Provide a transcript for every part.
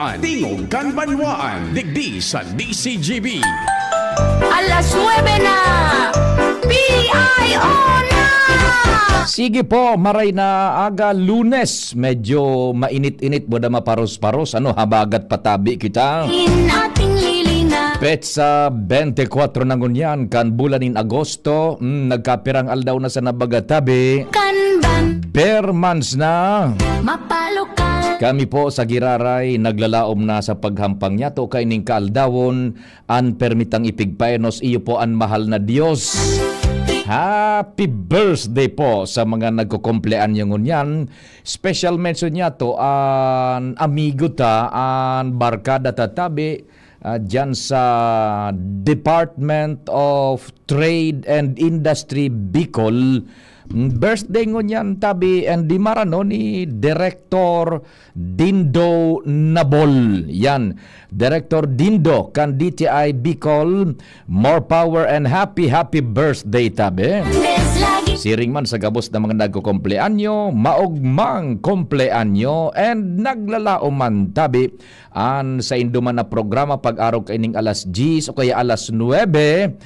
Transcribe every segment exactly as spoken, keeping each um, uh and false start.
Tingog kan Banwaan, digdi sa D C G B. Alas nuebe na! P I O na! Sige po, maray na aga, Lunes. Medyo mainit-init, buda maparos-paros. Ano, habagat patabi kita? In ating lili na. Petsa bente kwatro na ngunyan, kan bulan nin Agosto. Hmm, nagkapirang aldaw na sa nabagatabi. Kan ban. Bermans na. Mapalukal. Kami po sa Giraray, naglalaom na sa paghampang niyato kaining kaaldawon, an permitang ipigpaenos iyo po an mahal na Dios. Happy birthday po sa mga nagkukumpleanyo ngunyan. Special mention niyato an amigo ta, an barkada ta tabi, ah, dyan sa Department of Trade and Industry Bicol. Birthday ngunyan tabi and di marano ni Director Dindo Nabol. Yan. Director Dindo kan D T I Bicol. More power and happy, happy birthday, tabi. Siring man sa gabos na mga nagkukumpleanyo, maogmang kumpleanyo, and naglalaom man, tabi, an saindo man na programa pag-arog kaining alas diyes o kaya alas nuebe.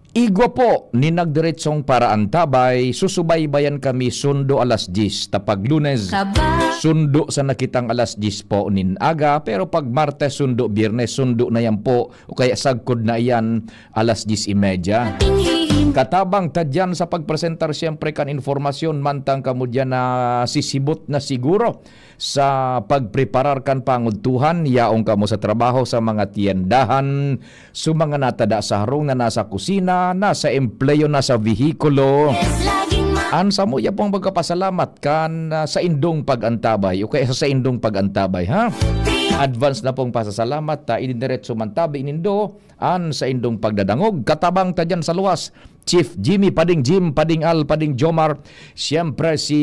Igwa po nin nagdiretsong paraantabay, susubaybayan kami sundo alas diyes. Ta pag Lunes, Kaba. Sundo sana kitang alas diyes po nin aga, pero pag Martes, sundo Biyernes, sundo na yan po, o kaya sagkod na iyan, alas diyes y media. Ating hihim. Katabang ta diyan sa pagpresentar siyempre kan informasyon, mantang kamo diyan nasisibot na siguro sa pagpreparar kan pangudtuhan, yaon kamo sa trabaho, sa mga tiyendahan, sa mga natada sa harong na nasa kusina, nasa empleyo, nasa vehikulo. Yes, laging ma- An samuya pong magpapasalamat kan, ah, saindong pag-antabay o kaya sa saindong pag-antabay, ha? Pi- Advance na pong pasasalamat, ta idiniretso man tabi nindo an saindong pagdadangog. Katabang ta diyan sa luwas, Chief Jimmy, Pading Jim, Pading Al, Pading Jomar, siyempre si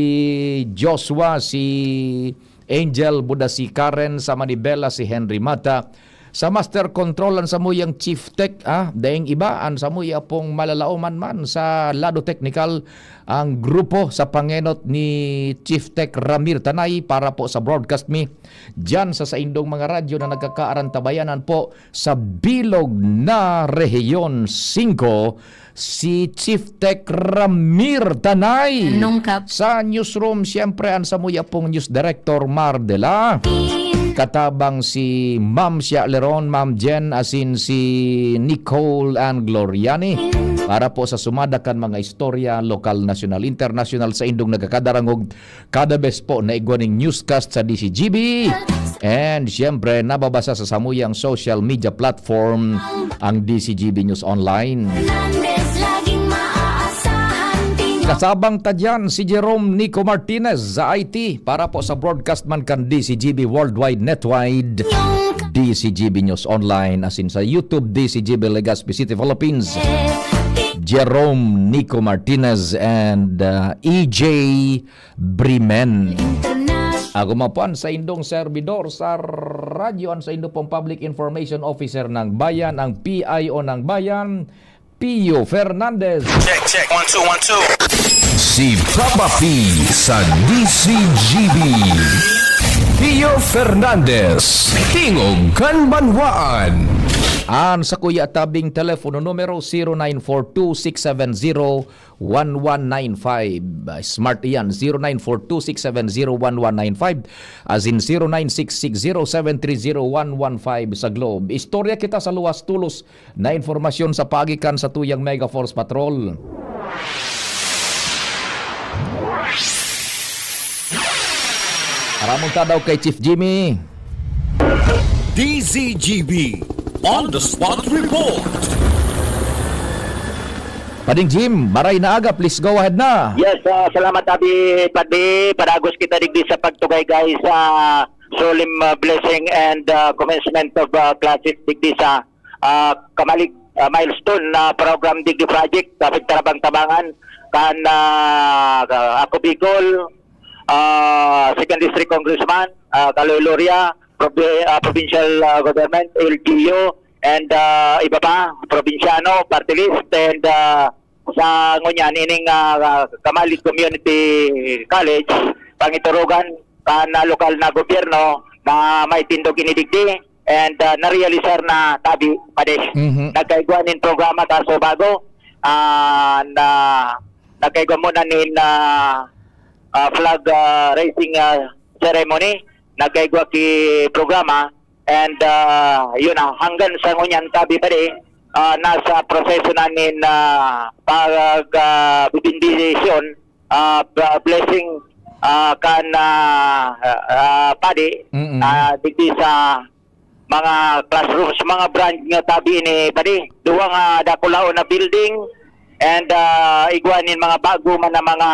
Joshua, si Angel, buda si Karen, sa Manibela, si Henry Mata. Sa Master Control, an samuyang Chief Tech, ah, daing iba, an samuya pong malalaoman man sa lado teknikal, ang grupo sa pangenot ni Chief Tech Ramir Tanay para po sa broadcast mi. Diyan sa saindong mga radyo na nagkakaarantabayanan po sa bilog na Rehiyon singko, si Chief Tech Ramir Tanay. Anong kap- Sa newsroom, siyempre, an samuya pong news director, Mar Dela. Katabang si Ma'am Shia Leron, Ma'am Jen, asin si Nicole and Gloriani. Para po sa sumada kan mga istorya, lokal, nasyonal, internasyonal, saindong nagkakadarangog, kada bes po na igwa ning newscast sa D C G B. And siyempre, nababasa sa samuyang social media platform ang D C G B News Online. Kasabang ta diyan si Jerome Nico Martinez sa I T para po sa broadcast man kan D C G B Worldwide Netwide, D C G B News Online, asin sa YouTube, D C G B Legazpi City, Philippines. Jerome Nico Martinez and, uh, E J Brimen. Ako mapan sa indong servidor sa radyo, an sa indo pong Public Information Officer ng Bayan, ang P I O ng Bayan, Pio Fernandez. Check, check. One, two, one, two. Si Papa P sa D C G B. Pio Fernandez, Tingog kan Banwaan. An sakuya tabing telepono numero, zero nine four two six seven zero one one nine five. Smart iyan, zero nine four two six seven zero one one nine five, asin zero nine six six zero seven three zero one one five sa Globe. Istorya kita sa luwas, tolos na impormasyon sa paagi kan satuyang Mega Force Patrol. Aramon ta daw kay Chief Jimmy. D Z G B On the Spot Report. Pading Jim, maray na aga, please go ahead na. Yes, ah, salamat, Abi Padbi. Padagos kita digdi sa pagtugay, guys, sa solemn, ah, blessing and, ah, commencement of, ah, classes digdi sa, ah, Kamalig, ah, Milestone na program digdi project sa Pagtarabang-tabangan kan, ah, Ako Bicol, ah, Second District Congressman, ah, Kaloy Loria, probi-, ah, Provincial, ah, Government, L G U, and, ah, iba pa, Probinsyano, Party List, and, ah, sa ngunyan, ining, ah, Kamalig Community College, pangiturugan kan, ah, lokal na gobyerno, na may tindog ini digdi, and, ah, narealisar na tabi, padi. Mhm. Nagkaigwa nin programa kaso bago, ah, na nagkaigwa muna nin, ah, ah, flag, ah, raising, ah, ceremony, nagkaigwa ki programa, and, ah, yun na, hanggang sa ngunyan tabi, padi, ah, nasa proseso na nin, ah, pag, ah, bibindisyon, ah, bla-, blessing, ah, kan, ah, ah, padi, Mm-mm. ah, digdi sa mga classrooms, mga brand nga tabi ni padi. Duwa nga dakulaon na building and, ah, igwa nin mga bago man na mga,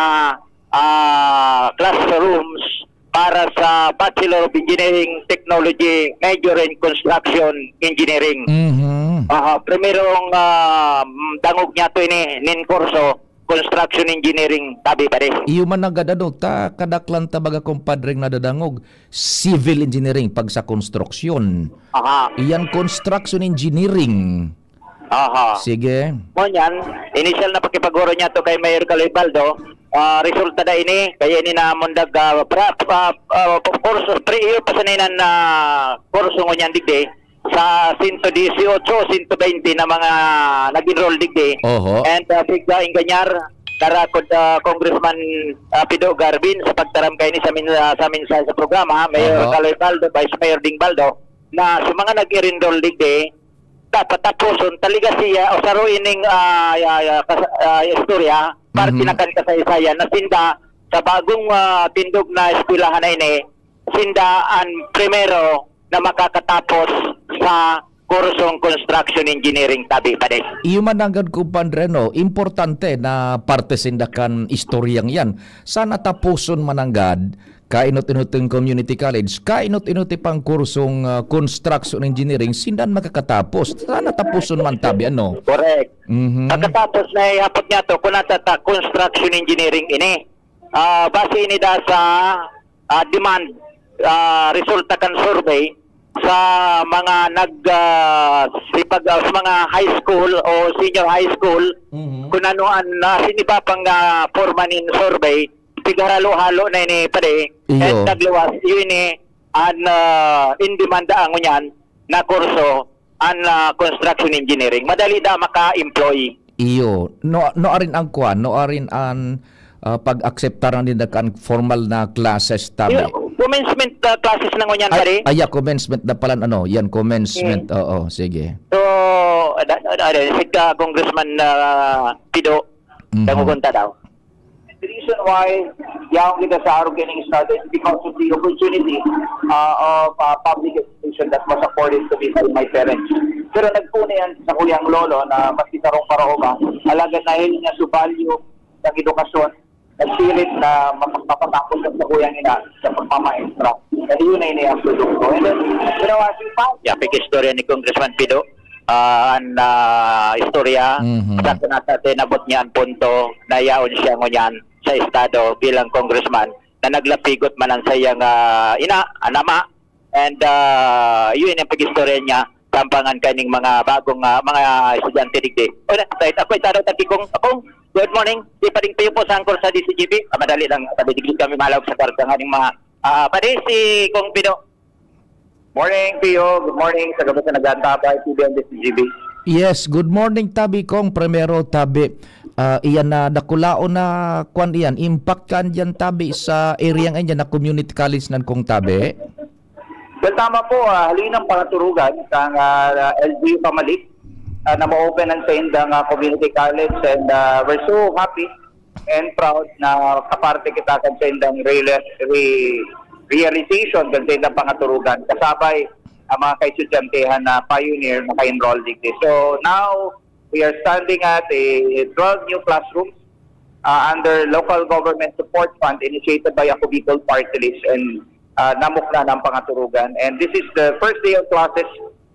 ah, classrooms para sa Bachelor of Engineering Technology, major in Construction Engineering. Mhm. Aha, primerong, ah, dangog niya to ini, nin kurso, Construction Engineering, tabi, pare. Iyo man nanggad, ano, ta kadaklan ta baga, kumpadre, nga nadadangog, civil engineering, pag sa konstruksyon. Aha. Iyan, construction engineering. Aha. Sige. Ngunyan, initial na pakipaguro niya to kay Mayor Kaloy Baldo. Ah, resulta na ini, kaya ini na mundag, ah, pra-, ah, ah, kurso, pre, iyo pa sa ninan na kurso ngunyan digdi. Sa sento dieciocho, sento beinte na mga nag-enroll digdi. Oho. And, ah, bigla inganyar, narakod, ah, Congressman, ah, Pido Garvin sa pagtaram kaini sa min-, ah, sa mensahe sa programa, Mayor Oho. Kaloy Baldo, Vice Mayor Ding Baldo, na sa mga nag-enroll digdi, dapat tapuson talaga siya o saro ining, ah, ya-, ya-, kas-, ah, istorya, parte Mhm. na kan kasaysayan na sinda sa bagong, ah, tindog na eskwelahan na ini, sinda an primero na makakatapos sa kursong Construction Engineering, tabi, padi. Iyo man nanggad, kumpadre, no, importante na parte sinda kan istoryang yan. Sana tapuson man nanggad, kainot-inot ning community college, kainot-inot pang kursong, ah, Construction Engineering, sinda an makakatapos. Sana tapuson man tabi, ano? Correct. Mhm. Pagkatapos na ihapot niya to, kung nasa ta construction engineering ini, ah, base ini da sa, ah, demand, ah, resulta kan survey sa mga nag, ah, sipag, ah, sa mga high school o senior high school, Mhm. kung ano an, ah, siniba pang, ah, porma nin survey, pighalo-halo na ini, pare, Iyo. at nagluwas, yun eh, an, ah, in demand ang ngunyan na kurso, an, ah, construction engineering. Madali da maka-employ. Iyo. No, no arin ang kwan, no arin an, ah, pag-akseptar na ninda kan formal na classes, tabi. Iyo, commencement, ah, classes na ngunyan, Ay, pare. Ay, yeah, commencement na pala, ano, yan, commencement. Mm. Oo, sige. So, da-, da-, da-, si, ah, Congressman, ah, Pido, Mhm. dangogon ta daw. The reason why yaon kita sa arog kining study is because of the opportunity, uh, of, uh, public education that was afforded to me by my parents. Pero nagtunay yan sa kuyang lolo na maski sarong paraoma, alagad nahiling niya sa value ng edukasyon, nagsirit na mapagpapatapos sa kuyang ina sa pagmamaestra. Kaya yun na ini ang produkto. And then, you know, as we pass Yapik istorya ni Congressman Pido, ah, an, ah, istorya, Mhm. sa kanata tinabot niya an punto na yaon siya ngunyan sa estado bilang congressman na naglapigot man an saiyang, ah, ina, an ama, and, ah, yun ang pag-istorya niya, tampangan kaning mga bagong, ah, mga estudyante digdi. O, na, right, ako, itaro, Tati Kong, Akong, good morning. Di pa rin kayo po sa angkor sa D C G B. Ah, madali lang, tabi digdi kami malawag sa kwarta nga ning mga, ah, padi si Kong Pido. Morning, Pio. Good morning sa gabos na nag-aantabay, T V and D C G B. Yes, good morning, tabi kong primero, tabi. Ah, iyan na dakulaon na kwan iyan, impact kan diyan, tabi, sa area nga iyan na community college nan kong, tabi. Well, tama po, ah, halinang pangaturugan kang, ah, L G U Pamalik, ah, na ma-open ang saindang, ah, community college, and, ah, we're so happy and proud na kaparte kita kan saindang reali-, re-, realization kan saindang pangaturugan. Kasabay ang mga kaestudiantehan na pioneer naka-enroll digdi. So now, we are standing at a twelve new classrooms, uh, under Local Government Support Fund initiated by Ako Bicol Party List, and, uh, namukna na ang pangaturugan. And this is the first day of classes.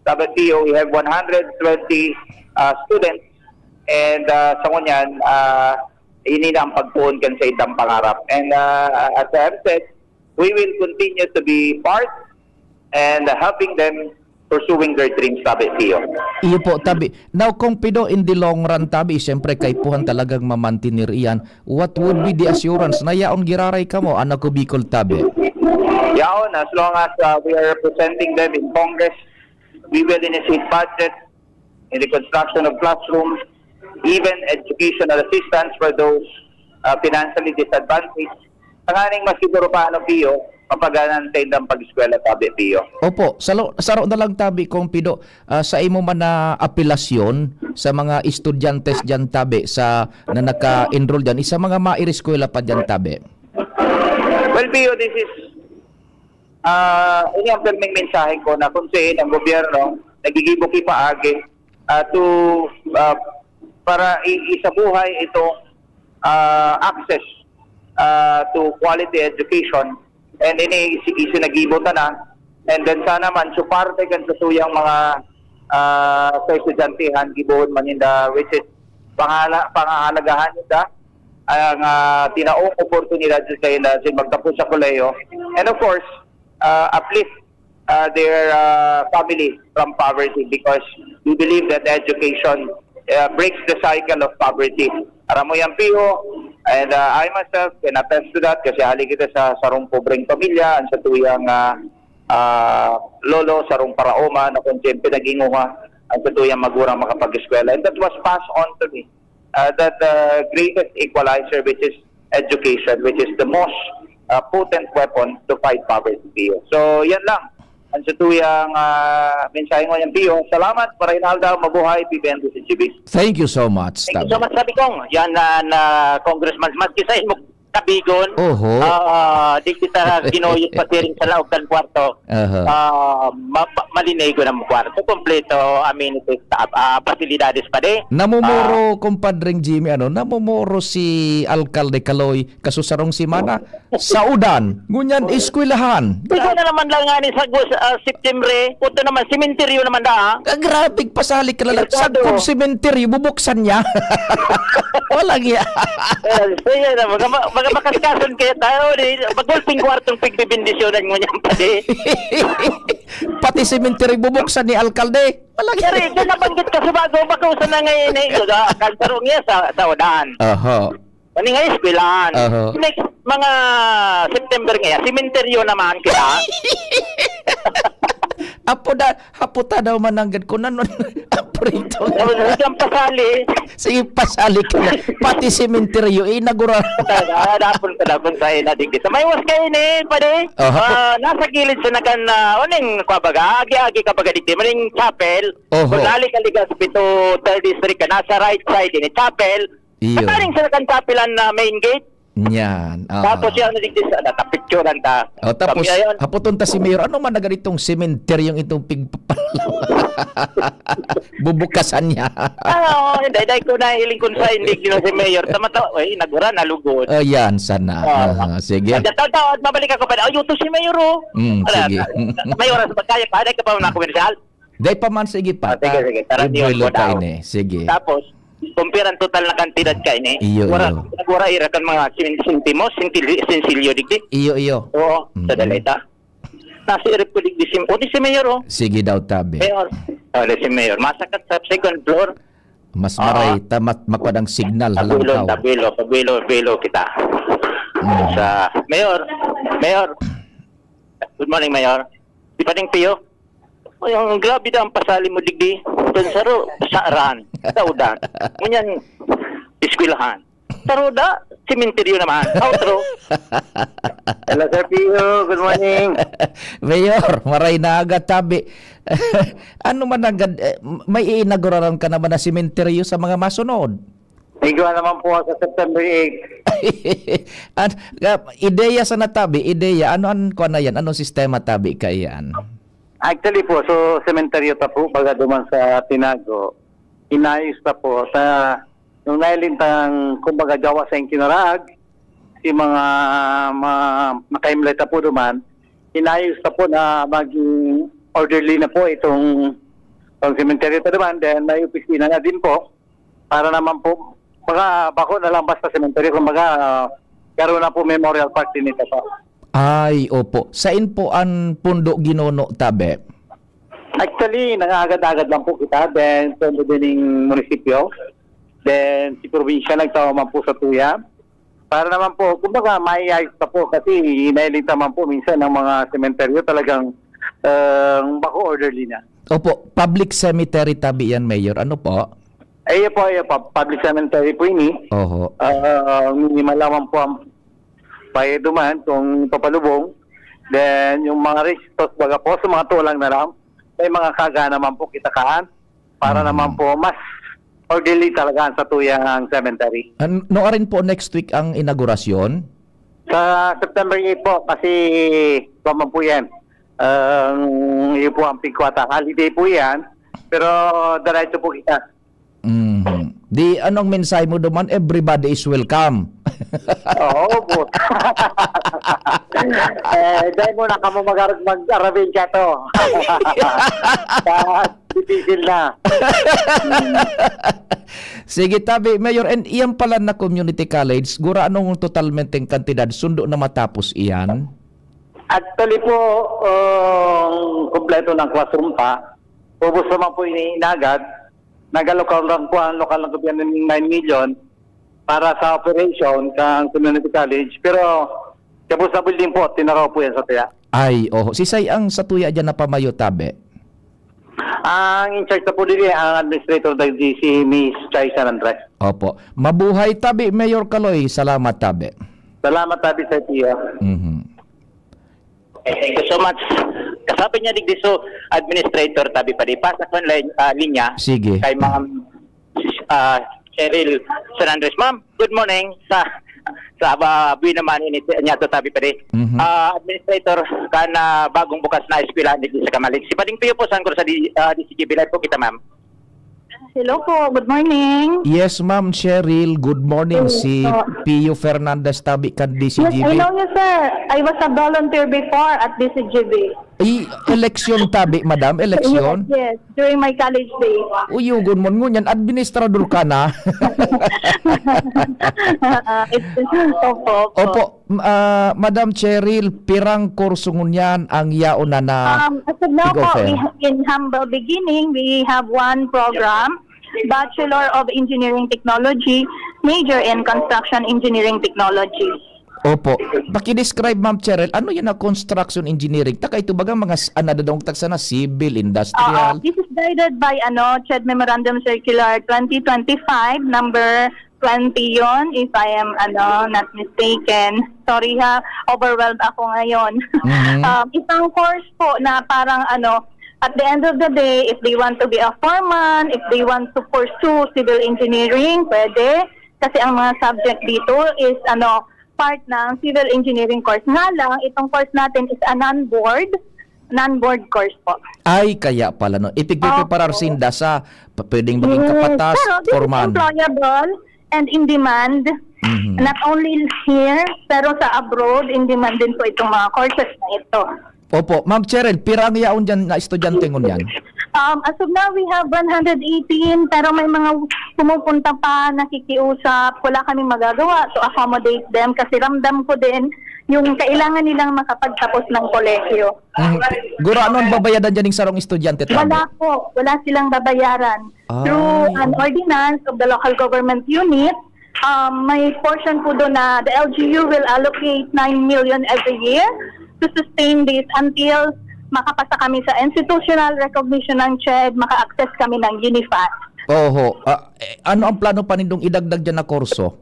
Sabi, P O, we have one hundred twenty, uh, students, and, uh, sa ngunyan, uh, ini na ang pagpoon kan saindang pangarap. And, uh, as I have said, we will continue to be part and helping them pursuing their dreams, tabi, Pio. Iyo po, tabi. Now, Kong Pido, in the long run, tabi, siyempre, kaipuhan talagang mamantener iyan. What would be the assurance na yaon giraray kamo, an Ako Bicol, tabi? Yaon, as long as uh, we are representing them in Congress, we will initiate budget in the construction of classrooms, even educational assistance for those uh, financially disadvantaged. Tanganing mas siguro pa ano, Pio, mapaganan sa indang pag-eskwela, tabi, Pio. Opo, salo, saro na lang, tabi, Kong Pido, ah, sa imo man na apelasyon sa mga estudyante diyan, tabi, sa, na naka-enroll diyan, sa mga maireskwela pa diyan, tabi? Well, Pio, this is, ah, ini ang pirming mensahe ko na kung saan ang gobyerno nagigibo ki paagi, ah, to, ah, para i-, isabuhay itong, ah, access, ah, to quality education. And ini isi-, isinagibo ta na. And then sana man, suparte kan sa tuyang mga, ah, sa estudyantehon, gibohon man ninda, which is pangala-, pangahalagahan ninda ang, ah, tinaong oportunidad sa inda sa magtapos sa kolehiyo. And of course, ah, uplift, ah, their, ah, family from poverty, because we believe that education, ah, breaks the cycle of poverty. Aram mo yan, Pio, and, ah, I myself can attest to that kasi hali kita sa sarong pobreng pamilya, ang sa tuyang, ah, ah, lolo, sarong paraoma na kung siyempre naging uha ang sa tuyang magurang makapag-eskwela. And that was passed on to me, uh, that the greatest equalizer, which is education, which is the most, uh, potent weapon to fight poverty, Pio. So, yan lang. Ang sa tuyang, ah, mensahe ko yan, Pio. Salamat, maray na aldaw, mabuhay, P B N D C G B. Thank you so much, Thank you so much, sabi kong. Yan na, na Congressman, maski sa imo kabigon, Oho. ah, di kita ginuyod pa siring sa laog kan kwarto. Aha. Ah, ma-, ma-, malinigo ng kwarto, kompleto, amenities, ah, ah, pasilidades pa di. Namumuro, Ah. Kumpadring Jimmy, ano, namumuro si Alkalde Kaloy, kasusarong semana, sa udan, ngunyan eskwelahan. Ikaw na naman lang nga ni sa Gus-, ah, September, eh. Kuto naman, sementeryo naman da, ah. Ka-, grabe, pasalik ka na lang. Delikado. Sagkod sementeryo, bubuksan niya. Walang iya. Eh, sige na, mga, mga makaskason kaya tayo, di, magulping kwartong pigbibindisyonan mo niyan, pati. Pati sementeryo, bubuksan ni alkalde. Walang iya. Pero ito nabanggit ka sa bago, baka usa na ngayon, eh, ito, ah, kansarong iya sa, sa unahan. Oho. Kani nga eskwelahan. Aha. Next mga September nga, sementeryo naman kita. Apo da, haputa daw mananggad ko nanon. Aprito. Tapos, sige, pasali. Sige, pasali ka na. Pati sementeryo, inagura. Ah, dapon ka, dapon sa ina, di kita. May was kayo ni, pare. Aha. Ah, nasa gilid sa nakan, ah, uning, kwa baga, agi-agi ka baga, di, maning chapel. Oho. Kung nali ka ligas, pito, third district ka, nasa right side, ini chapel. Iyo. Nakaring sila kan kapilan na main gate. Yan, aha. Tapos yan, naligtas, ah, napicturan ta. O, tapos, Kami ayon. Hapoton ta si Mayor, ano man na ganitong sementeryong itong pigpapalaw? Bubukasan niya. Ah, oo, hindi. Dahil ko nahiling kung sa hindi gino si Mayor. Tama to, eh, nagura, nalugod. O, yan, sana. Oo. Aha, sige. Nagtatawad, mabalik ako pa. Ay, ito si Mayor, oh. Mm, Ala, sige. May oras ba kaya pa? Dahil ka pa na komersyal? Dai pa man, sige pa. Ah, sige, sige. Tara, Ibuelo Dion, ta wala. Ini. Sige. Tapos, compare ang total na kantidad ka ini. Iyo, Wara, iyo. Wara ira kan mga sin-, sentimo, sentili-, sensilyo, digdi. Iyo, iyo. Oo, sa Mm-mm. daleta. Nasa irip ko, digdi, sim-, o, di si Mayor, oh. Sige daw, tabi. Mayor. O, di si Mayor. Masakat sa second floor. Mas Ah. maray, ta-, mat-, mapadang signal, Tabulo, halangkaw. Tabulo, tabulo, tabulo kita. Mm. Sa Mayor, Mayor. Good morning, Mayor. Di pa ning Pio? Ay, ang grabe na ang pasali mo, digdi. Doon sa ro-, sa aran, sa udan. Ngunyan, eskwelahan. Sa roda, simenteryo naman. Outro. Hello, Sir Pio. Good morning. Mayor, maray na aga, tabi. Ano man agad, eh, may iinaguraran ka naman na simenteryo sa mga masunod? Igwa naman po sa September eight. An-, ah, ideya sa natabi, ideya, ano an kuwan na yan? Anong sistema tabi kaiyan? Actually po, so sementeryo ta po, baga duman sa Tinago, inayos ta po sa nung nailintang, kumbaga, gawa sa kinarag, si mga, mga makaimlay ta po duman, inayos ta po na maging orderly na po itong, itong sementeryo ta duman, then may opisina na din po. Para naman po, baka bako na lang basta sementeryo, kumbaga, ah, garo na po Memorial Park din ito po. Ay, opo. Sain po an pundo ginuno, tabi? Actually, nangagad-agad lang po kita, then pondo din yung munisipyo. Then, si probinsya nagtawa man po sa tuya. Para naman po, kumbaga, maiayos pa po kasi hinahilita man po minsan ng mga sementeryo talagang uh, bako orderly na. Opo, public cemetery tabi yan, Mayor. Ano po? Ayun po, ayun po. Public cemetery po ini. Oho. Uh, minimal lamang po ang payo duman kung papalubong. Then, yung mga restos, baga po, sa mga tulang na lang, may mga kaga naman po kita kaan para naman po mas orderly talaga ang satuyang cemetery. An-, no, arin po next week ang inaugurasyon? Sa September eight po, kasi pa man po yan. Ang iyo po ang pigkwata. Holiday po yan. Pero diretso po kita. Mhm. Di anong mensahe mo duman? Everybody is welcome. Oo po. Eh, dahil muna kamo mag-, mag-arabensya to. Ah, difícil na. Sige, tabi, Mayor, and iyan pala na community college, gura anong totalmente ang kantidad, sundo na matapos iyan? Actually po, um, kompleto ng classroom pa. Ubos naman po iniinagad. Nag-alokar lang po ang lokal na gobyerno ng nine million para sa operation kan community college. Pero, gabos na building po, tinaraw po yan sa tuya. Ay, oho. Si Say ang sa tuya dyan na pamayo, tabi? Ang in charge na po dili, ang administrator na si Miss Chai San Andres. Opo. Mabuhay tabi, Mayor Kaloy. Salamat tabi. Salamat tabi sa iyo. Mhm. Okay, thank you so much. Kasabi niya digdi so administrator tabi pa di pa sa kon line, ah, linya. Sige. Kay Ma'am, ah, Cheryl San Andres. Ma'am, good morning. Sa, sa, ah, buhay naman ini niya to tabi pa di. Mhm. Ah, administrator kan bagong bukas na eskwelahan digdi sa Camalig. Si Pading Pio po, sangkor sa di, ah, D C G B. Live po kita, ma'am. Hello po, good morning. Yes, Ma'am Cheryl, good morning. Yes, si po. Pio Fernandez tabi kan Yes, I D C G B. Know you, sir. I was a volunteer before at D C G B. Ay, eleksyon tabi, madam? Eleksyon? Yes, yes. During my college days. Uy, good morning. Ngunyan, administrador ka na. Ah, it's, opo, opo. Opo, M-, ah, Madam Cheryl, pirang kurso ngunyan ang yaon na na Um, as of now po, we tig-offer? Have, in humble beginning, we have one program, Bachelor of Engineering Technology, major in Construction Engineering Technology. Opo. Paki-describe, Ma'am Cheryl, ano yan na construction engineering? Taka ito baga mga s-, ano, dadong tagsa na civil, industrial? Oo, this is guided by, ano, CHED Memorandum Circular twenty twenty-five, number twenty yon, if I am, ano, not mistaken. Sorry ha, overwhelmed ako ngayon. Mhm. Um, isang course po na parang, ano, at the end of the day, if they want to be a foreman, if they want to pursue civil engineering, pwede. Kasi ang mga subject dito is, ano, part ng civil engineering course. Nga lang, itong course natin is a non-board, non-board course po. Ay, kaya pala, no? Ipigpipreparar Opo. Sinda sa p-, pwedeng maging Yes, kapatas, pero this is foreman. Employable and in demand, Mhm. not only here, pero sa abroad, in demand din po itong mga courses na ito. Opo. Ma'am Cheryl, pira ang yaon dyan na estudyante ngunyan? Um, as of now, we have one hundred eighteen, pero may mga pumupunta pa, nakikiusap, wala kaming magagawa to accommodate them kasi ramdam ko din yung kailangan nilang makapagtapos ng kolehiyo. Mhm. Gurano ang babayadan dyan ng sarong estudyante, tabi? Wala po. Wala silang babayaran. Through Ay. an ordinance of the local government unit, um, may portion po doon na the L G U will allocate nine million every year to sustain this until makapasa kami sa institutional recognition ng CHED, maka-access kami ng UNIFAS. Oho. Ah, eh, ano ang plano pa nindong idagdag dyan na kurso?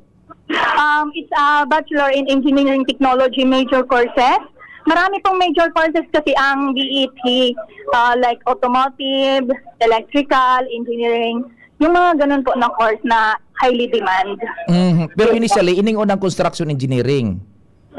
Um, it's a Bachelor in Engineering Technology major courses. Marami pong major courses kasi ang B E T, uh, like automotive, electrical, engineering, yung mga ganun po na course na highly demand. Mhm. Pero Yes po. initially, ining unang construction engineering.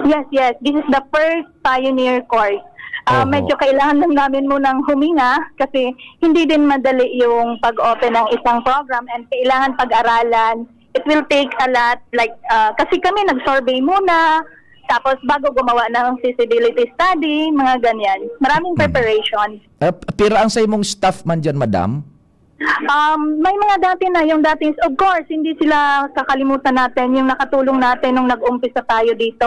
Yes, yes. This is the first pioneer course. Ah, Oho. medyo kailangan lang namin munang huminga kasi hindi din madali yung pag-open ng isang program and kailangan pag-aralan. It will take a lot, like, ah, kasi kami nag-survey muna, tapos bago gumawa ng feasibility study, mga ganyan. Maraming Hmm. preparation. Eh, p-, pira ang sa imong staff man dyan, madam? Um, may mga dati na, yung dati, of course, hindi sila kakalimutan natin, yung nakatulong natin nung nag-umpisa tayo dito,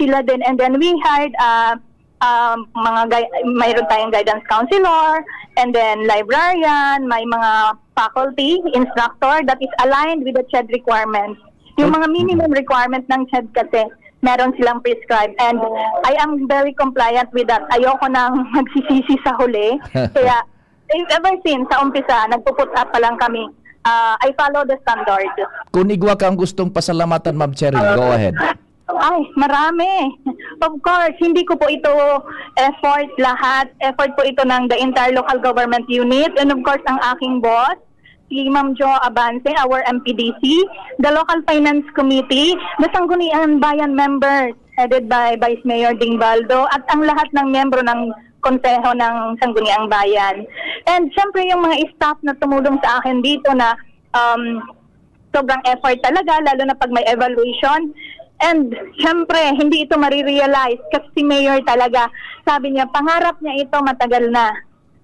sila din. And then we hired, ah, um, mga gui-, mayroon tayong guidance counselor, and then librarian, may mga faculty, instructor that is aligned with the CHED requirements. Yung mga minimum requirement ng CHED kasi, meron silang prescribed. And I am very compliant with that. Ayoko nang magsisisi sa huli. Kaya, eh, ever since, sa umpisa, nagpo-put up pa lang kami. Ah, I follow the standard. Kung igwa kang gustong pasalamatan, Ma'am Cheryl, go ahead. Ay, marami. Of course, hindi ko po ito effort lahat. Effort po ito ng the entire local government unit. And of course, ang aking boss, si Ma'am Jo Abance, our M P D C, the local finance committee, the Sangguniang Bayan members, headed by Vice Mayor Ding Baldo, at ang lahat ng miyembro ng Konseho ng Sangguniang Bayan. And syempre, yung mga staff na tumulong sa akin dito na, um, sobrang effort talaga, lalo na pag may evaluation. And syempre, hindi ito marirealize kasi si Mayor talaga, sabi niya, pangarap niya ito matagal na.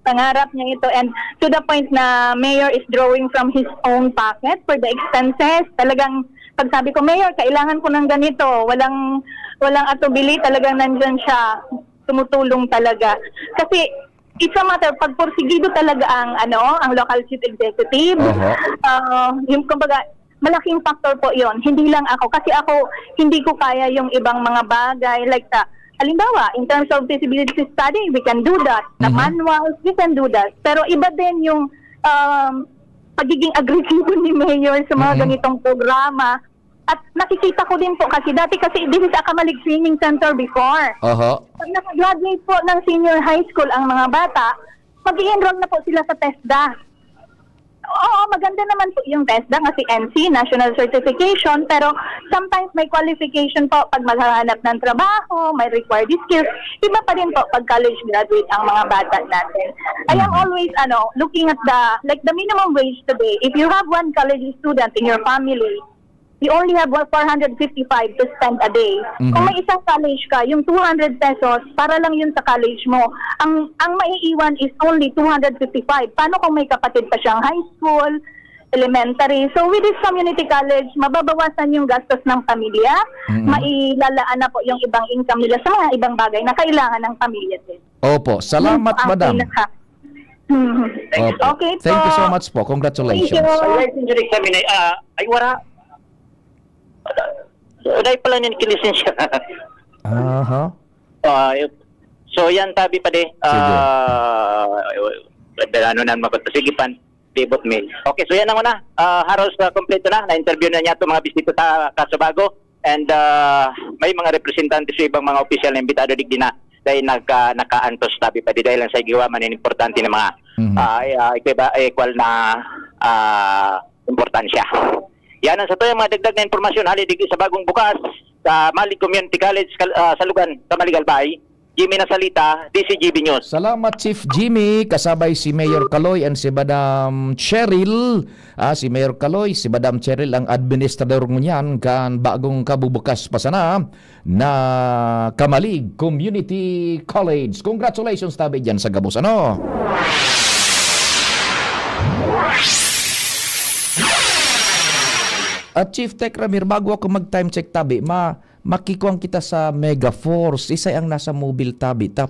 Pangarap niya ito. And to the point na Mayor is drawing from his own pocket for the expenses. Talagang, pag sabi ko, "Mayor, kailangan ko ng ganito." Walang, walang atubili, talagang nandyan siya. Tumutulong talaga. Kasi, it's a matter, pag porsigido talaga ang, ano, ang local chief executive, Oho. ah, yung, kumbaga, malaking factor po yon. Hindi lang ako. Kasi ako, hindi ko kaya yung ibang mga bagay. Like sa, halimbawa, in terms of feasibility study, we can do that. The Mhm. manuals, we can do that. Pero iba din yung, um, pagiging agresibo ni Mayor sa mga Mhm. ganitong programa. At nakikita ko din po kasi, dati kasi, this is a Camalig Training Center before. Oho. Pag nakagraduate po ng senior high school ang mga bata, mag-i-enroll na po sila sa TESDA. Oo, maganda naman po yung TESDA kasi N C, national certification, pero sometimes may qualification po pag maghahanap ng trabaho, may required skills. Iba pa rin po pag college graduate ang mga bata natin. I am Mhm. always, ano, looking at the, like, the minimum wage today. If you have one college student in your family, you only have, what, four hundred fifty-five to spend a day. Mhm. Kung may isang college ka, yung two hundred pesos, para lang yun sa college mo. Ang, ang maiiwan is only two hundred fifty-five. Paano kung may kapatid pa siyang high school, elementary? So, with this community college, mababawasan yung gastos ng pamilya, Mhm. mailalaan na po yung ibang income nila sa mga ibang bagay na kailangan ng pamilya din. Opo. Salamat, Yun po ang madam. pinaka-, Mhm. Opo. Okay Thank you so po. much po. Congratulations. Thank you. Ay, ay, sinjuri kami na, ah, ay, wala. Dahil pala niyan kilisensya. Aha. Ah, yun. So, yan, tabi pa di. Sige. Ah, ano na, magot-, sige, pan, dibot mi. Okay, so yan ang una. Ah, haros, ah, kompleto na. Na-interview na niya itong mga bisita sa Casubago. And, ah, may mga representante sa ibang mga opisyal na imbitado digdi na dahil nagka-, nakaantos, tabi pa di, dahil lang sa igiwa man yung importante na mga, Mhm. ah, ay, ah, ikiba-, equal na, ah, importansya. Yan ang sa tuyang mga dagdag na impormasyon, hali digdi sa Bagong Bukas, sa Mali Community College, Kal-, ah, Salugan, Camalig, Albay. Jimmy Nasalita, D C G B News. Salamat, Chief Jimmy. Kasabay si Mayor Kaloy and si Madam Cheryl. Ah, si Mayor Kaloy, si Madam Cheryl ang administrador ngunyan kan bagong kabubukas pa sana na Camalig Community College. Congratulations, tabi, dyan sa gabos, ano? At Chief Tech Ramir, bago ako mag-time check, tabi, ma-, makikuwang kita sa Mega Force. Isay ang nasa mobile, tabi, ta.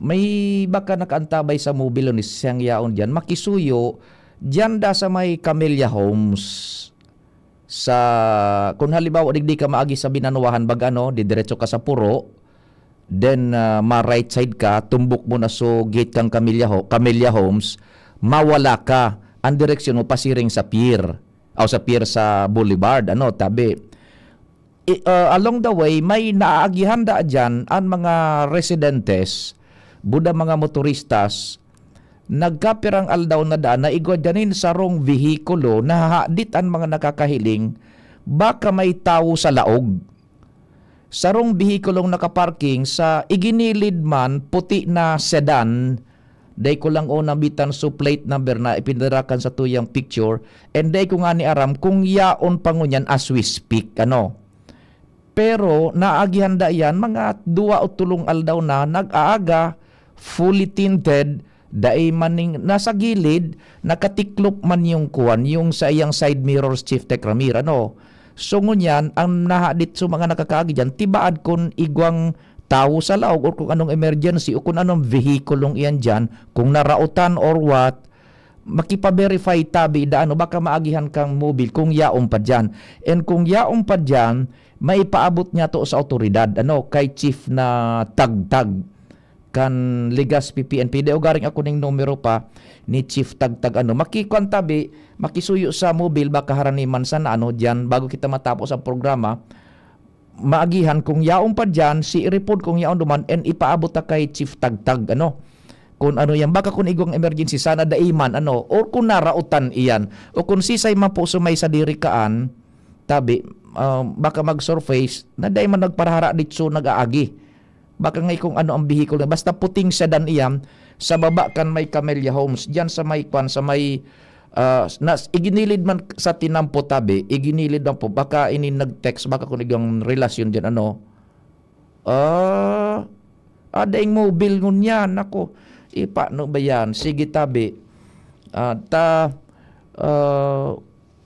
May baka nakaantabay sa mobile, ni siyang yaon diyan. Makisuyo, diyan da sa may Camellia Homes. Sa, kung halimbawa, digdi ka maagi sa Binanuahan, bag ano, didiretso ka sa Puro, then, ah, ma-right side ka, tumbok mo na so gate kang Camellia Ho-, Camellia Homes, mawala ka. Ang direksyon mo, pasiring sa pier. O sa pier sa Boulevard, ano, tabi. I-, ah, along the way, may naaagihan da diyan ang mga residentes, buda mga motoristas, nagkapirang aldaw na daan na igwa dyanin sarong behikulo, nahahadit ang mga nakakahiling, baka may tawo sa laog. Sarong behikulong nakaparking sa iginilid man, puti na sedan, dai ko lang o nabitan so plate number na ipinadarakan sa tuyang picture, and dai ko ngani aram kung yaon pa ngunyan as we speak, ano. Pero naagihan da yan, mga duwa o tulong aldaw na nag-aaga, fully tinted, dai man ning nasa gilid, nakatiklop man yung kuwan, yung sa iyang side mirrors, Chief Tech Ramir, ano. So, ngunyan, ang nahadit sa mga nakakaagi dyan, tibaad kun igwang tawo sa laog or kung anong emergency o kung anong vehikulong iyan diyan, kung naraotan or what, makipa-verify tabi da ano, baka maagihan kang mobile kung yaon pa diyan. And kung yaon pa diyan, maipaabot niya to sa awtoridad, ano, kay Chief na Tagtag kan Legazpi P N P. Di ugaring ako ning numero pa ni Chief Tagtag, ano, makikuan tabi, makisuyo sa mobile, baka haraniman sana, ano, diyan, bago kita matapos ang programa, maagihan kung yaon pa diyan, si i-report kung yaon duman, and ipaabot ta kay Chief Tagtag, ano. Kung ano yan, baka kung igwang emergency, sana dai man, ano, or kung naraotan iyan, o kung sisay man po sa may sadiri kaan, tabi, ah, baka mag-surface, na dai man nagparahara, ditso nag-aagi. Baka nga kung ano ang bihikul na, basta puting sedan iyan, sa baba kan may Camellia Homes, diyan sa may kwan, sa may, ah, nas, iginilid man sa tinampo tabi, iginilid man po, baka ini nag-text, baka kung igang relasyon diyan, ano, ah, ah, daing mobile ngunyan, ako, ipano ba yan? Sige tabi, ah, ta, ah,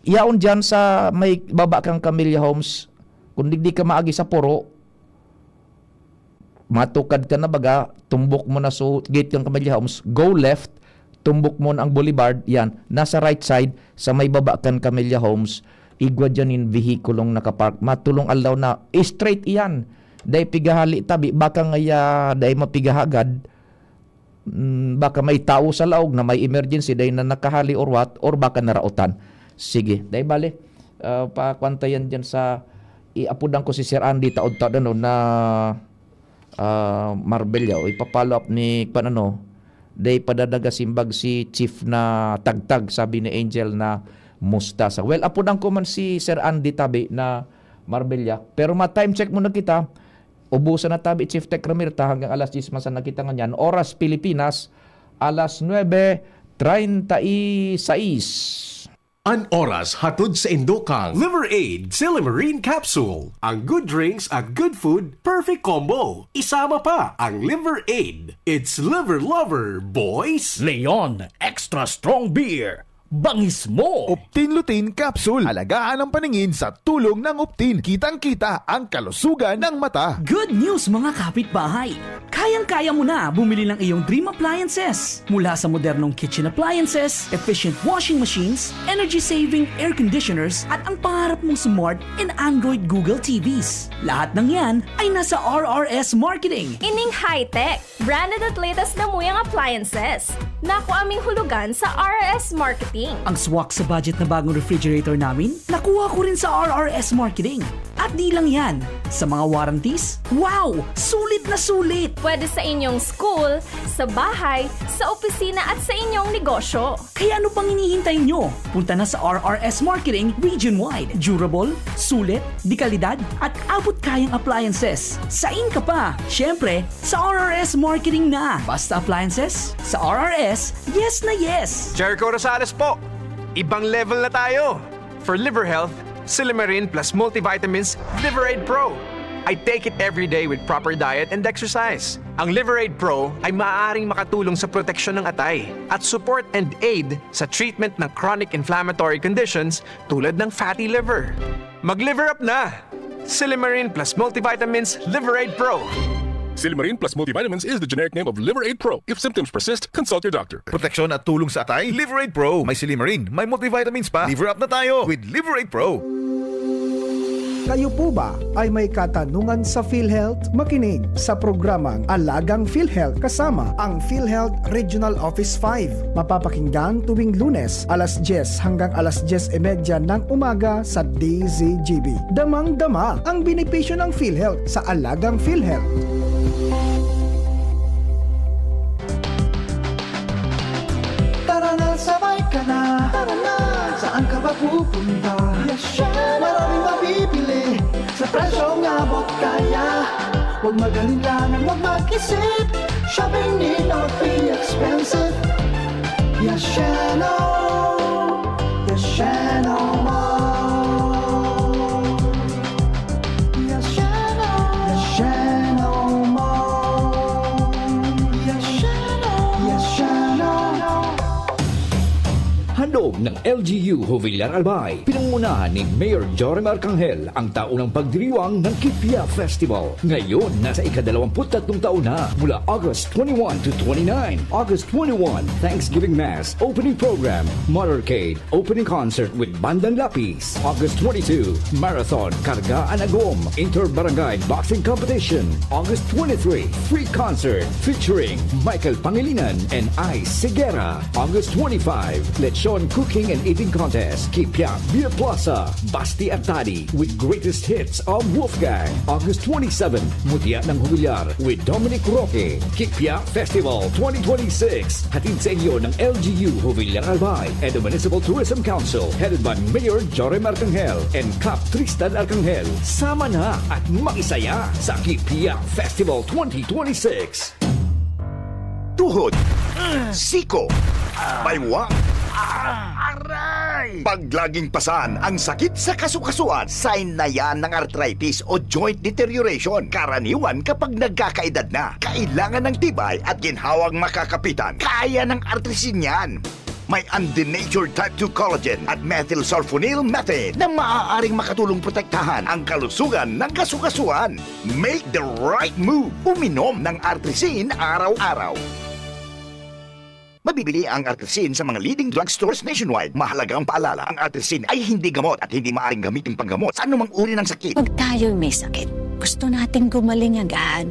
yaon diyan sa may baba kang Camellia Homes, kung digdi ka maagi sa puro, matukad ka na baga, tumbok mo na so gate kang Camellia Homes, go left, tumbok mo na ang boulevard, yan, nasa right side, sa may baba kan Camellia Homes, igwa dyan yung vehikulong nakapark, matulong aldaw na, straight iyan, dai pigahali tabi, baka ngaya, dai mapigahagad, mm, baka may tao sa laog na may emergency, dai na nakahali or what, or baka naraotan. Sige, dai bale, ah, pakwantayan dyan sa, iapudan ko si Sir Andy taod-taod, ano, na, ah, Marbella, o ipa-follow up ni, kwan, ano, day padadaga simbag si Chief na Tagtag, sabi ni Angel na Mustasa. Well, apudan ko man si Sir Andy tabi na Marbella, pero ma-time check muna kita. Ubusan na tabi, Chief Tech Ramir, ta hanggang alas diyes man sana kita ngunyan. Oras Pilipinas, alas nuebe treinta y seis. An oras hatod sa indo kang Liver Aid Silymarin Capsule. Ang good drinks at good food, perfect combo. Isama pa ang Liver Aid. It's Liver Lover, boys! Leon Extra Strong Beer. Bangis mo! Optin Lutein Capsule. Alagaan ang paningin sa tulong ng Optin. Kitang-kita ang kalusugan ng mata. Good news, mga kapitbahay! Kayang-kaya mo na bumili ng iyong dream appliances. Mula sa modernong kitchen appliances, efficient washing machines, energy-saving air conditioners, at ang pangarap mong smart and Android Google T Vs. Lahat ng yan ay nasa R R S Marketing. Ining high-tech, branded at latest na muyang appliances. Nakuha ming hulugan sa R R S Marketing. Ang swak sa budget na bagong refrigerator namin, nakuha ko rin sa R R S Marketing. At di lang yan, sa mga warranties, wow! Sulit na sulit! Pwede sa inyong school, sa bahay, sa opisina at sa inyong negosyo. Kaya ano pang hinihintay nyo? Punta na sa R R S Marketing region-wide. Durable, sulit, de kalidad, at abot kayang appliances. Sain ka pa? Siyempre, sa R R S Marketing na. Basta appliances, sa R R S, yes na yes! Jericho Rosales po! Ibang level na tayo! For liver health, Silymarin plus multivitamins, Liver Aid Pro. I take it every day with proper diet and exercise. Ang Liver Aid Pro ay maaaring makatulong sa proteksyon ng atay at support and aid sa treatment ng chronic inflammatory conditions tulad ng fatty liver. Mag-liver up na! Silymarin plus multivitamins, Liver Aid Pro. Silymarin plus multivitamins is the generic name of Liver Aid Pro. If symptoms persist, consult your doctor. Proteksyon at tulong sa atay, Liver Aid Pro. May silymarin, may multivitamins pa. Liver up na tayo with Liver Aid Pro. Kayo po ba ay may katanungan sa PhilHealth? Makinig sa programang Alagang PhilHealth kasama ang PhilHealth Regional Office five. Mapapakinggan tuwing Lunes, alas diyes hanggang alas diyes y media ng umaga sa D Z G B. Damang-dama ang benepisyo ng PhilHealth sa Alagang PhilHealth. Tara na, sabay ka na. Tara na. Saan ka ba pupunta? Yes, syempre. Maraming mabibili sa presyong abot kaya. Huwag mag-alinlangan, huwag mag-isip. Shopping need not be expensive. Yes, Sheno. Yes, Sheno Mall. Yes, Sheno. Yes, Sheno Mall. Yes, Sheno. Yes, Sheno. Handog ng L G U Jovillar Albay, pinangunahan ni Mayor Joram Arcangel ang taunang pagdiriwang ng Kipia Festival. Ngayon, nasa ikadalawamput tatlong taon na, mula August twenty-one to twenty-nine. August twenty-one, Thanksgiving Mass, opening program, motorcade, opening concert with Bandang Lapis. August twenty-two, Marathon Karga an Agom Inter-Barangay Boxing Competition. August twenty-three, free concert featuring Michael Pangilinan and Ice Sigera. August twenty-five, Lechon Cooking and Eating Contest, Kipia Beer Plaza, Basti at Tadi with greatest hits of Wolfgang. August twenty-seven, Mutya ng Jovillar with Dominic Roque. Kipia Festival twenty twenty-six, hatid sa inyo ng L G U Jovillar Albay and the Municipal Tourism Council, headed by Mayor Joram Arcangel and Kap Tristan Arcangel. Sama na at makisaya sa Kipia Festival twenty twenty-six. Tuhod, siko, baywang, aray! Pag laging pasan ang sakit sa kasukasuan, sign na yan ng arthritis o joint deterioration. Karaniwan kapag nagkakaedad na, kailangan ng tibay at ginhawang makakapitan. Kaya ng Artrisin yan. May undenatured type two collagen at methylsulfonyl methane na maaaring makatulong protektahan ang kalusugan ng kasukasuan. Make the right move. Uminom ng Artrisin araw-araw. Mabibili ang Artrisin sa mga leading drugstores nationwide. Mahalagang paalala, ang Artrisin ay hindi gamot at hindi maaaring gamitin panggamot sa anumang uri ng sakit. Pag tayo'y may sakit, gusto nating gumaling agad.